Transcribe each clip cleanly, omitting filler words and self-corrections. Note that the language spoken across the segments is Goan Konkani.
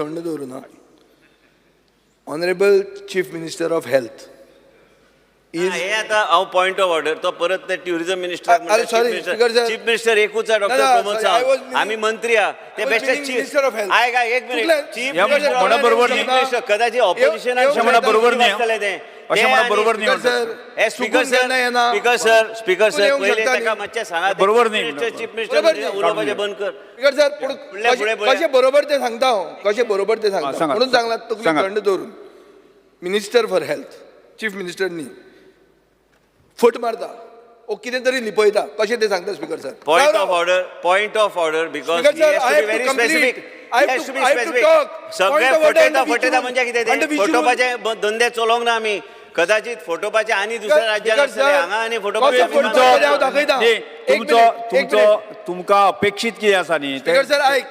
थंड दवरून ना. Honourable Chief Minister of Health is हे आता हांव पॉयंट ऑफ ऑर्डर, तो परत ते ट्युरिझम मिनिस्टर. अरे, sorry, Speaker sir. Chief minister एकूच आहे, डॉक्टर ना, Pramod sorry, I was Sawant. meaning- आम्ही मंत्री आहा ते I was best meaning Minister of Health. आयक आयक, एक मिनिट. चुकलें. चीफ हे म्हणा बरोबर न्ही. मिनिस्टर कदाचित ऑपोजिशन येवंक म्हणा बरोबर न्ही. अशें म्हणा बरोबर न्ही. स्पीकर सर, हे स्पीकर चुकून सर, केन्ना येना. स्पीकर सर, स्पीकर चुकून सर, येवंक पयलीं शकता ताका न्ही. मातशें सांगा. बरोबर न्ही. चीफ मिनिस्टर बरोबर न्ही. उलोवपाचें बंद कर. स्पीकर सर, पूण फुडल्या फुडें पळया. कशें बरोबर तें सांगता हांव, कशें बरोबर तें सांगता. सांगात. म्हणून सांगलां तकली सांगात. थंड दवरून. Minister for Health, Chief Minister न्ही, फट मारता ओ कितें तरी लिपयता. कशें तें सांगता speaker sir. Point of order, point of order, because Speaker sir, I have to complete. I have to talk. सगळे Point of order फटयता under which फटयता rule? म्हणजे कितें Under तें which rule? फटोवपाचे धंदे चलोवंक ना आमी. कदाचित फटोवपाचे आनी दुसऱ्या राज्यान Speaker आसतले sir, हांगा आनी कसो फटोवपाचे फटोवपाचे हांव दाखयता. न्ही, एक तुमचो मिनिट, एक तुमचो मिनिट. तुमकां अपेक्षीत कितें आसा न्ही तें- स्पीकर सर आयक,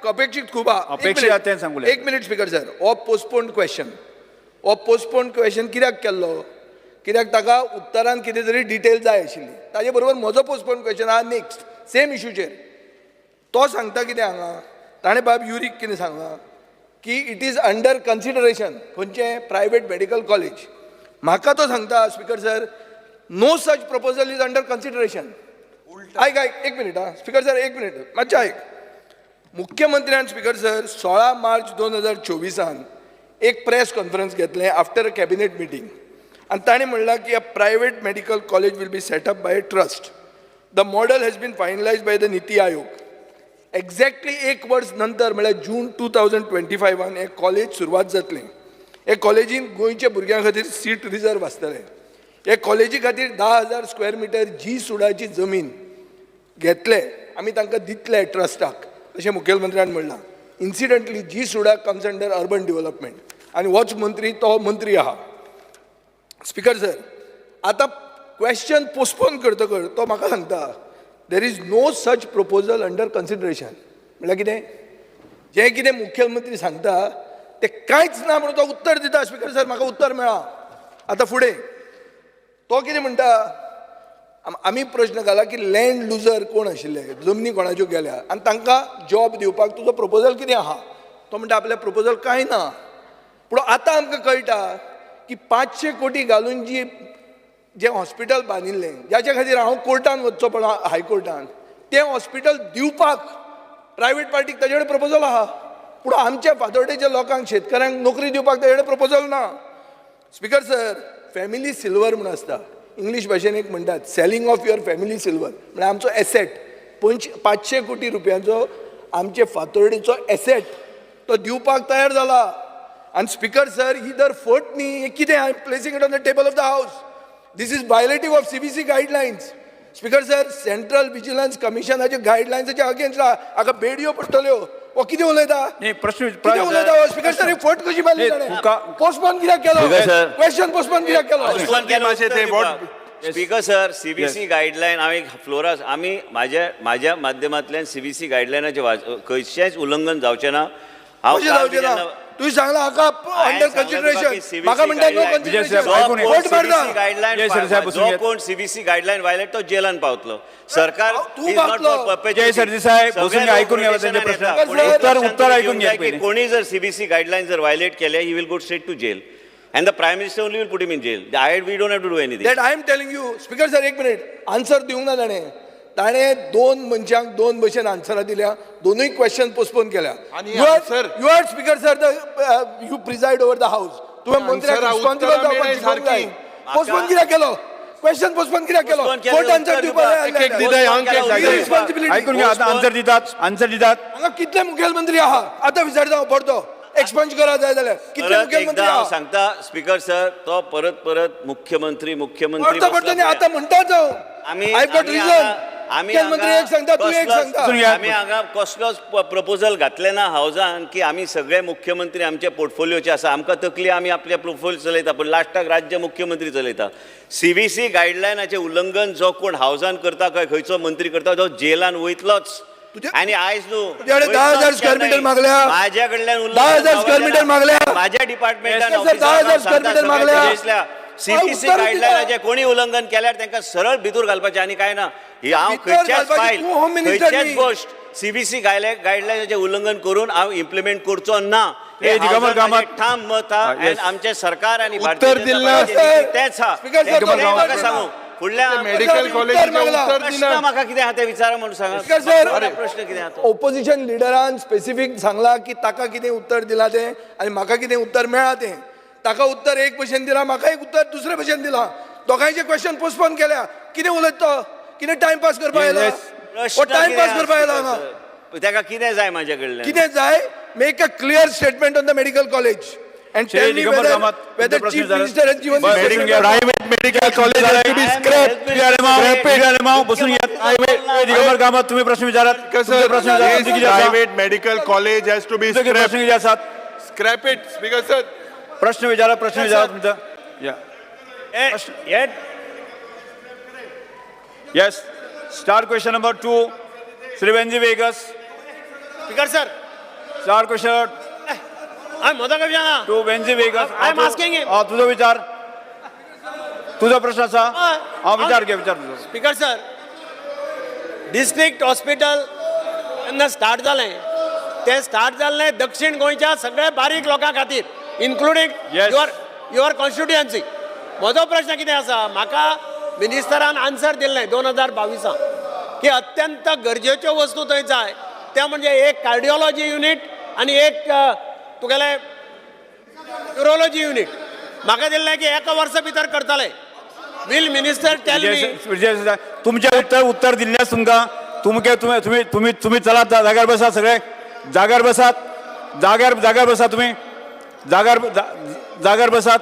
अपेक्षीत खूब आहा. एक अपेक्षीत मिनिट. आहा तें सांगूं. एक मिनिट स्पीकर सर, हो पोस्टपोन क्वेश्चन, हो पोस्टपोन क्वेश्चन कित्याक केल्लो? कित्याक ताका उत्तरान कितें तरी डिटेल जाय आशिल्ली. ताजे बरोबर म्हजो पोस्टपोन क्वेश्चन आहा नेक्स्ट सेम इशूचेर. तो सांगता कितें हांगा, ताणें बाब युरीक कितें सांगलां की it is under consideration. खंयचें प्रायवेट मेडिकल कॉलेज. म्हाका तो सांगता, Speaker sir, no such proposal is under consideration. आयक आयक, एक मिनिट आं स्पीकर सर, एक मिनिट मातशें आयक. मुख्यमंत्र्यान, स्पीकर सर, 16 मार्च 2024 एक प्रेस कॉन्फरन्स घेतलें आफ्टर अ कॅबिनेट मिटींग आनी ताणें म्हणलां की a private medical college will be set up by a trust. The model has been finalize by the NITI Aayog. Exactly एक वर्स नंतर, म्हळ्यार जून 2025 हें कॉलेज सुरवात जातलें. हे कॉलेजीन गोंयच्या भुरग्यां खातीर सीट रिजर्व आसतलें. हे कॉलेजी खातीर 10,000 स्क्वेअर मिटर जी सुडाची जमीन घेतले आमी, तांकां दितले ट्रस्टाक, अशें मुखेलमंत्र्यान म्हणलां. Incidentally, GSUDA comes under urban development आनी होच मंत्री तो मंत्री आहा. स्पीकर सर, आतां क्वेश्चन पोस्टपोन करतकर तो म्हाका सांगता there is no such proposal under consideration. म्हणल्यार कितें? जें कितें मुखेलमंत्री सांगता तें कांयच ना म्हणून तो उत्तर दिता. स्पीकर सर, म्हाका उत्तर मेळ्ळां. आतां फुडें तो कितें म्हणटा? आमी प्रश्न घाला की लँड लुजर कोण आशिल्ले, जमनी कोणाच्यो गेल्या आनी तांकां जॉब दिवपाक तुजो प्रपोजल कितें आहा. तो म्हणटा आपल्या प्रपोजल कांय ना. पूण आतां आमकां कळटा की 500 कोटी घालून जी जें हॉस्पिटल बांदिल्लें, जाच्या खातीर हांव कोर्टान वचचो पडलो, हायकोर्टान, तें हॉस्पिटल दिवपाक प्रायवेट पार्टीक ताजे कडेन प्रपोजल आहा, पूण आमच्या फातोर्डेच्या लोकांक, शेतकऱ्यांक नोकरी दिवपाक ताजे कडेन प्रपोजल ना. स्पीकर सर, फॅमिली सिल्वर म्हूण आसता. इंग्लीश भाशेन एक म्हणटात, selling of your family silver. म्हळ्यार आमचो एसेट, 500 कोटी रुपयांचो आमचे फातोर्डेचो एसेट तो दिवपाक तयार जाला. आनी स्पीकर सर, ही जर फट न्ही, हें कितें? I am placing it on the table of the House. This is violative of CVC guidelines, Speaker sir. Central Vigilance कमिशनाचे गायडलायन्साचे अगेन्स्ट हाका बेडयो पडटल्यो. हो कितें उलयता? न्ही, प्रश्न कितें उलयता हो? स्पीकर सर, ही फट कशी मारली नाही, ताणें? पोस्टपोन कित्याक केलो? Speaker sir. Question postpone कित्याक केलो? मातशें ते what- speaker sir, CVC guideline हांवें फ्लोरा आमी माझ्या माझ्या माध्यमांतल्यान सीव्हीसी गायडलायनाचें खंयचेंच उल्लंघन जावचें ना. हांव कशें जावचें ना? तुवें सांगलां हाका अंडर कन्सिडरेशन, म्हाका म्हणटा नो विजय साहेब, कन्सिडरेशन. ऐकून घे. फट मारता. गायडलायन जय सर साहेब, बसून जो घे. कोण सीव्हीसी गायडलायन वायलेट तो जेलान पावतलो. सरकार तूं is not पावतलो. for perpetuity. जय सरदेसाय, बसून सगळे घे, ऐकून घ्या लोक त्यांचे प्रश्न. येतात. कोणी उत्तर लक्षात उत्तर ऐकून घेऊन घ्या जाय की पहिले. कोणी जर सीव्हीसी गायडलायन जर व्हायलेट केले, he will go straight to jail and the Prime Minister only will put him in jail. I we don't have to do anything. That I am telling you, Speaker sir. एक मिनिट, आन्सर दिवंक ना ताणें. ताणें दोन मनशांक दोन भशेन आन्सरां दिल्या, दोनूय क्वेश्चन पोस्टपोन केल्या. आनी answer- You are Speaker sir, the you preside over the House. तुवें मंत्र्याक आन्सरां रिस्पॉन्सिबल उत्तरां जावपाक मेळय शिकोवंक जाय. सारकीं. पोस्टपोन कित्याक केलो? क्वेश्चन पोस्टपोन कित्याक केलो? Postpone केलो, फट आन्सर उत्तर दिवपाक दिवपाक. जाय. एक एक दिताय, अंक एक Postpone दिताय. Responsibility. ऐकून घ्या आता. आन्सर दितात, आन्सर दितात. हांगा कितले मुखेलमंत्री आहा? आतां विचारता हांव परतो, एक्सपंज करा जाय जाल्यार. कितले परत मुखेलमंत्री एकदा हांव आहा? सांगता स्पीकर सर, तो परत परत मुख्यमंत्री मुख्यमंत्री परतो परतो न्ही, आतां म्हणटाच हांव. आमी I got आमी रिजन. हांगा- आमी मुखेलमंत्री हांगा एक सांगता, तूं एक कसलोच- सांगता. बसून घ्या. आमी हांगा कसलोच प्रपोजल घातले ना हावजान की आमी सगळे मुख्यमंत्री आमचे पोर्टफोलियोचे आसा. आमकां तकली, आमी आपले पोर्टफोलियो चलयता, पूण लास्टाक राज्य मुख्यमंत्री चलयता. सीव्हीसी गायडलायनाचें उल्लंघन जो कोण हावजान करता, काय खंयचो मंत्री करता, तो जेलान वयतलोच. आनी आयज न्हू, तुज्याकडे 10,000 स्क्वेअर मीटर मागल्या. माझ्या कडल्यान 10,000 स्क्वेअर मीटर मागल्या. माझ्या डिपार्टमेंटान Yes, sir, 10,000 square meter मागल्या. सीबीसी उत्तर दिता. गायडलायनाचें कोणी उल्लंघन केल्यार तांकां सरळ भितर घालपाचें आनी काय ना. ही हांव भितर खंयच्याच घालपाचें, फायल, तूं होम मिनिस्टर खंयच्याच न्ही. गोश्ट सीबीसी गायडलायनाचें उल्लंघन करून हांव इम्प्लिमेंट करचो ना. हे हे दिगंबर हावजान कामत. म्हाजें ठाम मत आहा yes. आनी आमचें सरकार आनी भारतीय उत्तर जनता दिलें ना, पार्टीचें सर. नीती तेंच आहा. स्पीकर सर, हें दिगंबर म्हाका कामत. सांगू फुडल्या मेडिकल उत्तर कॉलेजीचें मागला. उत्तर प्रश्न दिना. म्हाका कितें आहा तें विचारा म्हणून सांगा. स्पीकर सर, म्हाका प्रश्न कितें आहा तो? ओपोजिशन लिडरान स्पेसिफीक सांगला की ताका कितें उत्तर दिलां तें आनी म्हाका कितें उत्तर मेळ्ळां तें. ताका उत्तर एक भशेन दिलां, म्हाका एक उत्तर दुसरे भशेन दिलां. दोगांयचे क्वेश्चन पोस्टपोन केल्या. कितें उलयता तो? कितें टायमपास करपाक आयला? Yes. हो टायमपास करपाक आयला हांगा. ताका कितें जाय म्हाजे कडल्यान? कितें जाय? Make a clear statement on the medical college and Shri tell me Digambar whether Kamat, whether तुमचे चीफ प्रश्न मिनिस्टर हॅज गिवन बरं, बसून घ्या. Private medical college has to be I am scrap. health minister. Scrap it. Alemao, बसून घेयात. दिगंबर कामत, तुम्ही प्रश्न विचारात. तुमचे प्रश्न विचारात. तुमचे किती आसा? Private medical college has to be तुमचे स्क्रॅप. प्रश्न किती आसात? Scrap it speaker sir. प्रश्न विचारा, प्रश्न विचारा तुमचा. या. Yes, star question number 2, Shri Venzy Viegas. Speaker sir, star question I म्हजो क्वेश्चन आहा. 2, वेन्झी Vegas. I am asking him. हा तुझो विचार, तुझो प्रश्न आसा. हय. हा विचार घे, विचार तुझो. स्पीकर सर, डिस्ट्रिक्ट हॉस्पिटल जेन्ना स्टार्ट जालें तें स्टार्ट जाल्लें दक्षीण गोंयच्या सगळ्या बारीक लोकां खातीर, including Yes. Your your constituency. म्हजो प्रश्न कितें आसा, म्हाका मिनिस्टरान आन्सर दिल्लें 2022 की अत्यंत गरजेच्यो वस्तू थंय जाय, ते म्हणजे एक कार्डिओलॉजी युनीट आनी एक तुगेलें न्युरोलॉजी युनीट. म्हाका दिल्लें की एका वर्सा भितर करतले. Will minister tell me Vijay, तुमचे उत्तर उत्तर दिल्लें तुमकां. तुमके तुमी तुमी तुमी तुमी चलात, जाग्यार बसात सगळे. जाग्यार बसात, जाग्यार जाग्यार बसात तुमी. जाग्यार जाग्यार बसात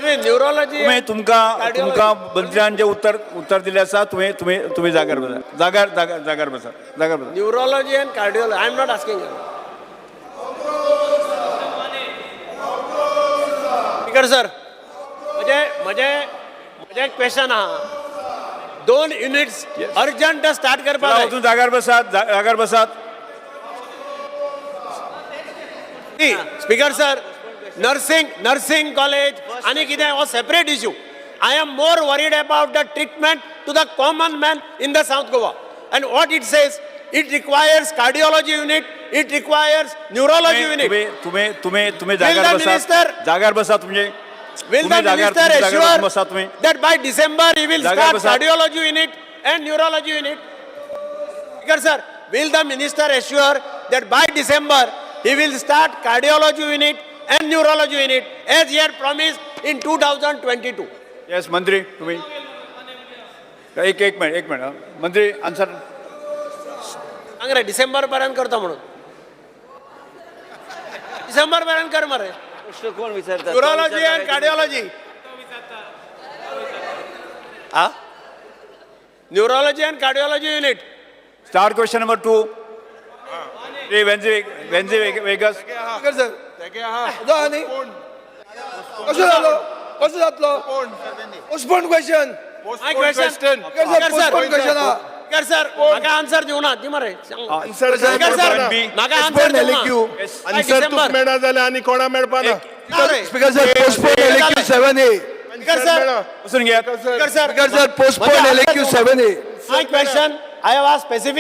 न्युरोलॉजी तुमी. तुमकां तुमकां मंत्र्यान जे उत्तर उत्तर दिलें आसा, तुमी तुमी तुमी जाग्यार बसात. जाग्यार जाग्यार जाग्यार बसात, जाग्यार बसात. Neurology and cardiology. I am not asking. Speaker sir, म्हजे म्हजे म्हजें क्वेश्चन आहा, दोन युनिट्स अर्जंट स्टार्ट करपाक जाय. वचून जाग्यार बसात, जाग्यार बसात. Speaker sir, nursing nursing college आनी कितें हो separate issue. I am more worried about the treatment to the common man in the South Goa, and what it says, it requires cardiology unit, it requires neurology unit. तुम्ही तुम्ही तुम्ही तुम्ही Will जाग्यार the बसात. Minister- जाग्यार बसा तुमचे. Will the तुम्ही जाग्यार minister तुम्ही जाग्यार assure बसा तुम्ही. that by December he will जाग्यार start बसा. cardiology unit and neurology unit? Speaker sir, will the minister assure that by December he will start cardiology unit and neurology unit as he had promised in 2022? Yes, मंत्री तुम्ही एक एक मिनिट, एक मिनिट हा. मंत्री आन्सर. सांग रे, डिसेंबर पर्यंत करता म्हणून. डिसेंबर पर्यंत कर मरे. प्रश्न कोण विचारता? न्युरोलॉजी अँड कार्डिओलॉजी हा, neurology and cardiology unit. Star question number 2, Shri Venzy Venzy Viegas. Speaker sir, जो आहा न्ही, कसो जालो, कसो जातलो? Postpone question. My question. Speaker sir, postpone question आहा. स्पीकर सर, म्हाका आन्सर दिवना दी मरे. आन्सर स्पीकर सर, म्हाका आन्सर पोस्टपोन दिवना. LAQ. Answer तुका मेळना जाल्यार आनी कोणा मेळपा ना. Speaker sir, postpone LAQ 7A. Speaker sir, बसून घेयात. Speaker sir, speaker sir, postpone LAQ 7A. My question, I have asked specific.